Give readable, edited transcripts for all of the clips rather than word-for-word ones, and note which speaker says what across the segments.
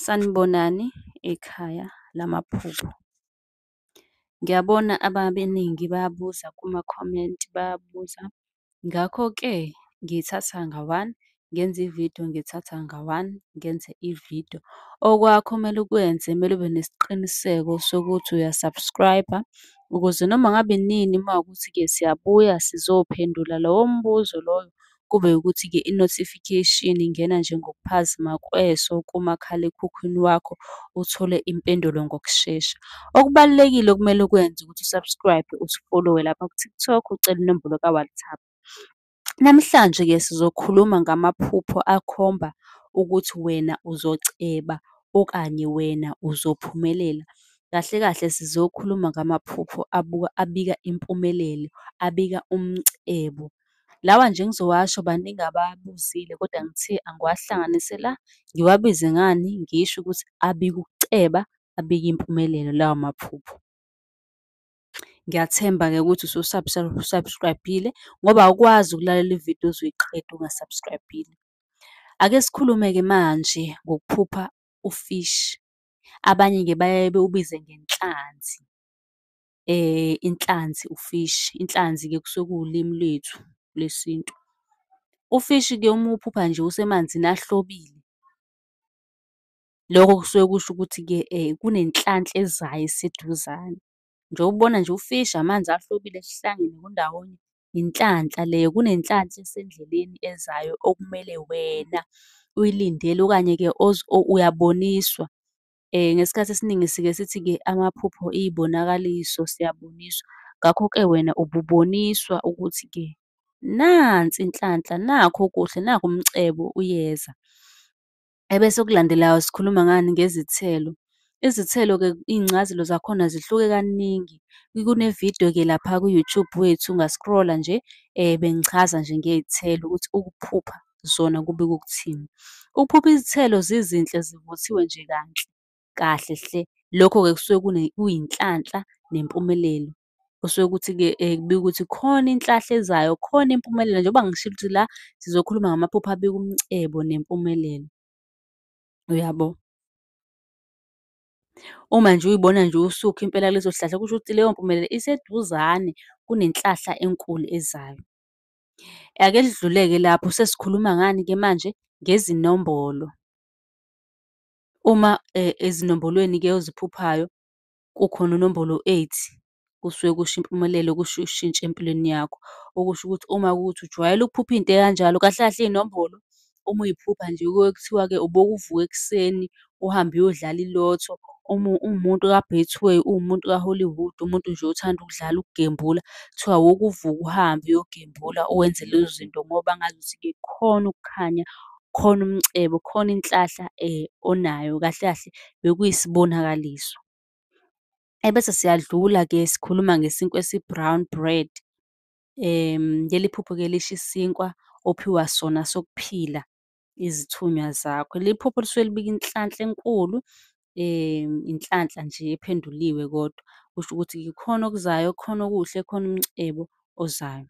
Speaker 1: Sanibonani ekhaya lamaphupho. Ngiyabona ababeningi bayabuza kumakhomenti bayabuza. Ngakho-ke ngithatha nga-one ngenze ividiyo, ngithatha nga-one ngenze ividiyo. Okwakho okumele ukwenze, kumele ube nesiqiniseko sokuthi uya-subscribe-a ukuze noma ngabe inini uma kuwukuthi-ke siyabuya sizophendula lowo mbuzo loyo, kube ukuthi-ke i-notification ingena nje ngokuphazima kweso kumakhalekhukhwini wakho, uthole impendulo ngokushesha. Okubalulekile okumele ukwenze ukuthi u-subscribe-e, usifolowe lapha ku-TikTok, ucele inombolo ka-WhatsApp. Namhlanje-ke sizokhuluma ngamaphupho akhomba ukuthi wena uzoceba okanye wena uzophumelela. Kahle kahle sizokhuluma ngamaphupho abuka, abika impumelelo, abika umcebo. Lawa nje engizowasho baningi abawabuzile kodwa ngithe angiwahlanganise la, ngiwabize ngani? Ngisho ukuthi abika ukuceba, abika impumelelo lawo maphupho. Ngiyathemba-ke ukuthi usu-subscribe-ile ngoba awukwazi ukulalela ividiyo uze uyiqede unga-subscribe-ile. Ake sikhulume-ke manje ngokuphupha u-fish, abanye-ke bayaye bewubize ngenhlanzi, inhlanzi u-fish, inhlanzi-ke kusuke kuwulimi lwethu lwesintu. U-fish-ke uma uwuphupha nje usemanzini ahlobile, lokho kusuke kusho ukuthi-ke kunenhlanhla ezayo eseduzane. Njengoba ubona nje ufishi, amanzi ahlobile kuhlangene kundawonye, inhlanhla leyo, kunenhlanhla esendleleni ezayo okumele wena uyilindele okanye-ke uyaboniswa. Ngesikhathi esiningi sike sithi-ke amaphupho iy'bonakaliso, siyaboniswa. Ngakho-ke wena ububoniswa ukuthi-ke nansi inhlanhla, nakhu okuhle, nakhu umcebo uyeza. Ebese okulandelayo sikhuluma ngani? Ngezithelo. Izithelo-ke iy'ncazelo zakhona zihluke kaningi. Kunevidiyo-ke lapha ku-YouTube wethu unga-scroll-a nje, bengichaza nje ngey'thelo ukuthi ukuphupha zona kubika ukuthini. Ukuphupha izithelo zizinhle zivuthiwe nje kanhle, kahle hle, lokho-ke kusuke kuyinhlanhla nempumelelo. Kusuke kuthi-ke kubika ukuthi khona inhlahla ezayo, khona impumelelo, njengoba ngishilo ukuthi la sizokhuluma ngamaphupho abika umcebo nempumelelo. Uyabo? Uma nje uyibona nje usukha impela kuleso sihlahla kusho ukuthi leyo mpumelelo iseduzane, kunenhlahla enkulu ezayo. Ake sidlule-ke lapho sesikhuluma ngani-ke manje? Ngezinombolo. Uma ezinombolweni-ke oziphuphayo kukhona unombolo eight, kusuke kusho impumelelo, kusho ushintsho empilweni yakho. Okusho ukuthi uma kuwukuthi ujwayele ukuphupha into ekanjalo, kahle kahle iy'nombolo uma uy'phupha nje kuye kuthiwa-ke uboke uvuke ekuseni uhambe uyodlala i-lotto. Uma uwumuntu ka-Betway, uwumuntu ka-Hollywood, umuntu nje othanda ukudlala ukugembula, kuthiwa woke uvuke uhambe uyogembula wenze lezo zinto ngoba ngazuthi-ke khona ukukhanya, khona umcebo, khona inhlahla onayo. Kahle kahle bekuyisibonakaliso. Ebese siyadlula-ke sikhuluma ngesinkwa esi-brown bread. Leli phupho-ke lisho isinkwa ophiwa sona sokuphila izithunywa zakho. Leli phupho lisuke libika inhlanhla enkulu, inhlanhla nje ephenduliwe kodwa. Kusho ukuthi kukhona okuzayo, khona okuhle, khona umcebo ozayo.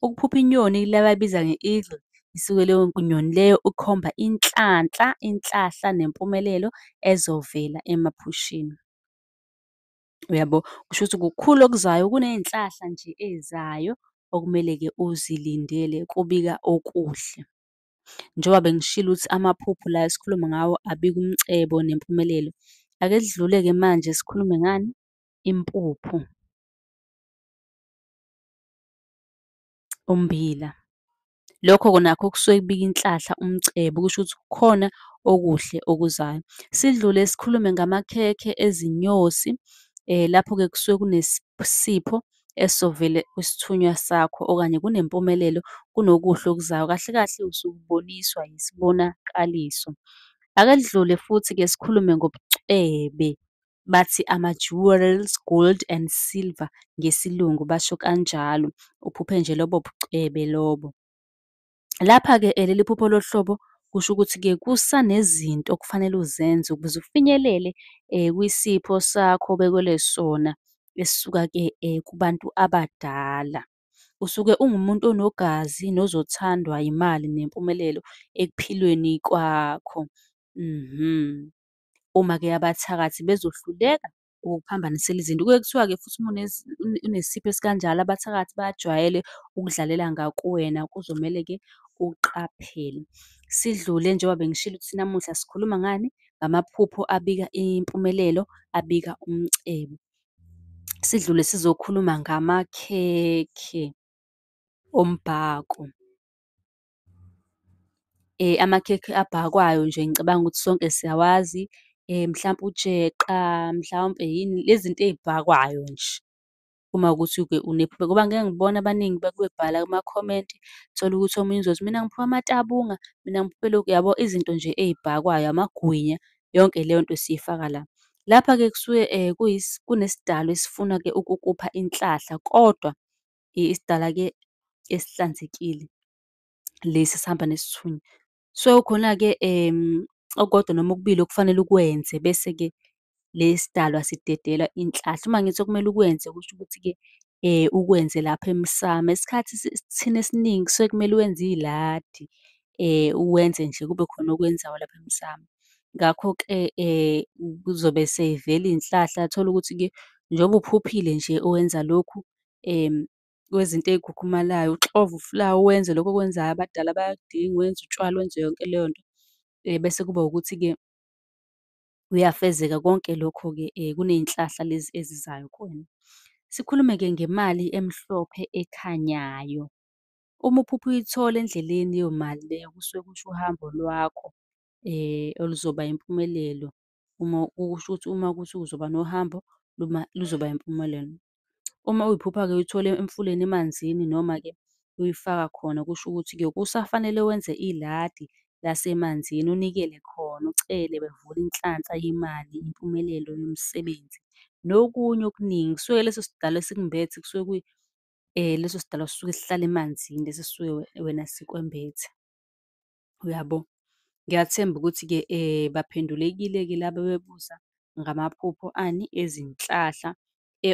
Speaker 1: Ukuphupha inyoni le abayibiza nge-eagle, isuke leyo nyoni leyo ikhomba inhlanhla, inhlahla nempumelelo ezovela emaphusheni. Uyabo? Kusho ukuthi kukhulu okuzayo, kuney'nhlahla nje ey'zayo okumele-ke uzilindele, kubika okuhle. Njengoba bengishilo ukuthi amaphupho la esikhuluma ngawo abika umcebo nempumelelo. Ake sidlule-ke manje sikhulume ngani? Impuphu. Ummbila. Lokho-ko nakho kusuke kubika inhlahla, umcebo, kusho ukuthi kukhona okuhle okuzayo. Sidlule sikhulume ngamakhekhe ezinyosi, lapho-ke kusuke kunesipho esizovele kwisithunywa sakho okanye kunempumelelo, kunokuhle okuzayo. Kahle kahle usuke uboniswa isibonakaliso. Ake sidlule futhi-ke sikhulume ngobucwebe, bathi ama-jewels, gold and silver ngesiLungu basho kanjalo. Uphuphe nje lobo bucwebe lobo. Lapha-ke leli phupho lohlobo kusho ukuthi-ke kusanezinto okufanele uzenze ukuze ufinyelele kwisipho sakho obekelwe sona esisuka-ke kubantu abadala. Usuke ungumuntu onogazi nozothandwa imali nempumelelo ekuphilweni kwakho. Uma-ke abathakathi bezohluleka ukukuphambanisela izinto. Kuye kuthiwa-ke futhi uma unesipho esikanjalo abathakathi bajwayele ukudlalela ngakuwena, kuzomele-ke uqaphele. Sidlule njengoba bengishilo ukuthi namuhla sikhuluma ngani? Ngamaphupho abika impumelelo, abika umcebo. Sidlule sizokhuluma ngamakhekhe ombhako. Amakhekhe abhakwayo nje ngicabanga ukuthi sonke siyawazi, mhlampe ujeqa, mhlawumpe yini lezi zinto ey'bhakwayo nje. Uma kuwukuthi-ke unephupho, ngoba ngike ngibone abaningi bebhala kumakhomenti, uthole ukuthi omunye uzothi, mina ngiphuphe amatabunga, mina ngiphuphe lokhu, yabo izinto nje ey'bhakwayo, amagwinya, yonke leyo nto siyifaka la. Lapha-ke kusuke kunesidalwa esifuna-ke ukukupha inhlahla, kodwa isidalwa-ke esihlanzekile, lesi esihamba nesithunywa. So, khona-ke okukodwa noma okubili okufanele ukwenze bese-ke le sidalwa sidedela inhlahla. Uma ngithi okumele ukwenze kusho ukuthi-ke ukwenze lapha emsamo. Isikhathi thina esiningi kusuke kumele wenze iladi, uwenze nje kube khona okwenzayo lapha emsamo. Ngakho-ke kuzobe sey'vela iy'nhlahla, tholukuthi-ke njengoba uphuphile nje owenza lokhu kwezinto ey'khukhumalayo, uxove ufulawa wenze lokhu okwenzayo abadala bayakudinga, wenze utshwala, wenze yonke leyo nto. Bese kuba ukuthi-ke kuyafezeka konke lokho-ke kuney'nhlahla lezi ezizayo kuwena. Sikhulume-ke ngemali emhlophe ekhanyayo. Uma uphupha uyithola endleleni leyo mali leyo kusuke kusho uhambo lwakho oluzoba impumelelo. Uma kusho ukuthi uma kuwukuthi uzoba nohambo luzoba impumelelo. Uma uyiphupha-ke uyithola emfuleni emanzini noma-ke uyifaka khona, kusho ukuthi-ke kusafanele wenze iladi lasemanzini unikele khona, ucele bevule inhlanhla yemali, impumelelo yomsebenzi, nokunye okuningi. Kusuke leso sidalwa esikumbethe kusuke leso sidalwa sisuke sihlala emanzini lesi esisuke wena sikwembethe, uyabo? Ngiyathemba ukuthi-ke baphendulekile-ke laba abebebuza ngamaphupho ani, ezinhlahla.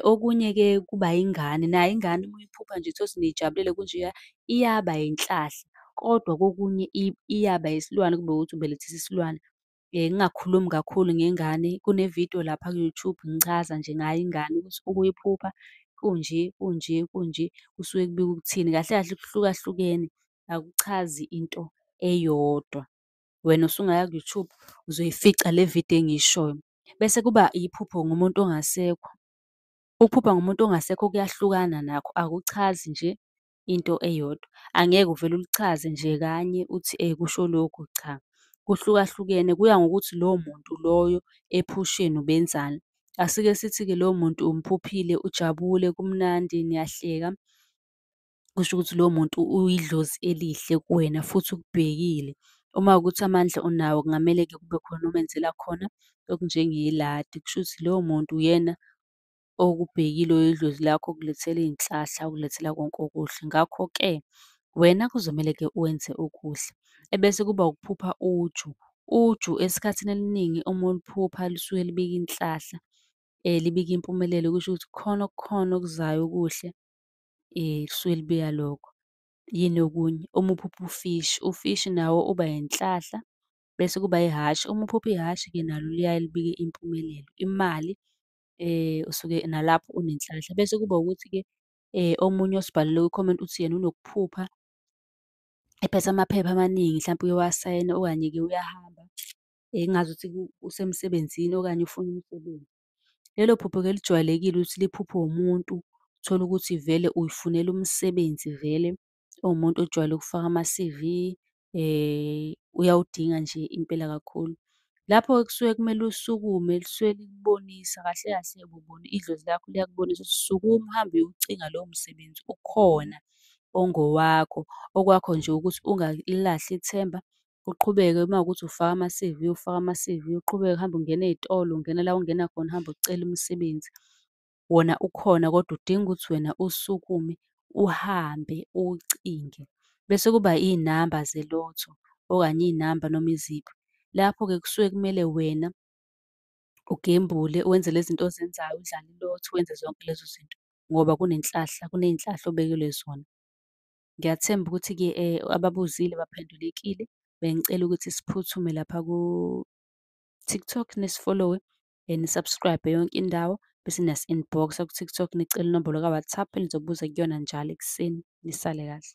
Speaker 1: Okunye-ke kuba ingane, nayo ingane uma uyiphupha nje uthole ukuthi niyijabulele kunjeya, iyaba inhlahla, kodwa kokunye iyaba isilwane kube ukuthi ubelethisa isilwane. Ngingakhulumi kakhulu ngengane, kune-video lapha ku-YouTube ngichaza nje ngayo ingane ukuthi ukuyiphupha kunje, kunje, kunje, kusuke kubika ukuthini. Kahle kahle kuhlukahlukene, akuchazi into eyodwa. Wena usungaya ku-YouTube uzoyifica le vidiyo engiyishoyo. Bese kuba iphupho ngomuntu ongasekho. Ukuphupha ngomuntu ongasekho kuyahlukana nakho, akuchazi nje into eyodwa. Angeke uvele ulichaze nje kanye uthi kusho lokhu, cha. Kuhlukahlukene kuya ngokuthi lowo muntu loyo ephusheni ubenzani. Asike sithi-ke lowo muntu umphuphile ujabule kumnandi niyahleka, kusho ukuthi lowo muntu uyidlozi elihle kuwena futhi ukubhekile. Uma kuwukuthi amandla unawo kungamele-ke kube khona omenzela khona okunjengeladi, kushuthi loyo muntu uyena okubhekile oyidlozi lakho, okulethela iy'nhlahla, okulethela konke okuhle. Ngakho-ke wena kuzomele-ke wenze okuhle. Ebese kuba ukuphupha uju. Uju esikhathini eliningi uma uliphupha lisuke libika inhlahla, libika impumelelo, kusho ukuthi khona okukhona okuzayo okuhle, lisuke libika lokho. Yini okunye? Uma uphupha ufishi, ufishi nawo uba inhlahla, bese kuba ihhashi, uma uphupha ihhashi-ke nalo liyaye libike impumelelo, imali, usuke nalapho unenhlanhla. Bese kuba ukuthi-ke omunye osibhalele kwikhomenti uthi yena unokuphupha ephethe amaphepha amaningi hlampe uyowasayina okanye-ke uyahamba, engazuthi usemsebenzini okanye ufuna umsebenzi. Lelo phupho-ke lijwayelekile ukuthi liphuphwe umuntu, uthole ukuthi vele uy'funela umsebenzi vele, uwumuntu ojwayele ukufaka ama-CV, uyawudinga nje impela kakhulu. Lapho-ke kusuke kumele usukume, lisuke likubonisa kahle kahle ubona idlozi lakho liyakubonisa ukuthi sukuma uhambe uyowucinga lowo msebenzi ukhona ongowakho. Okwakho nje ukuthi ungalilahli ithemba, uqhubeke uma kuwukuthi ufaka ama-CV, ufake ama-CV, uqhubeke uhambe ungena ey'tolo, ungena la ongena khona, uhambe ucela umsebenzi. Wona ukhona kodwa udinga ukuthi wena usukume uhambe uwucinge. Bese kuba iy'namba ze-lotto okanye iy'namba noma iziphi. Lapho-ke kusuke kumele wena ugembule, wenze lezi zinto ozenzayo, udlale i-lotto, wenze zonke lezo zinto ngoba kunenhlahla, kuney'nhlahla obekelwe zona. Ngiyathemba ukuthi-ke ababuzile baphendulekile. Bengicela ukuthi siphuthume lapha ku-TikTok nisi-follow-we, ni-subscribe-e yonke indawo, bese niyasi-inbox-a ku-TikTok nicele inombolo ka-WhatsApp enizobuza kuyona njalo ekuseni. Nisale kahle.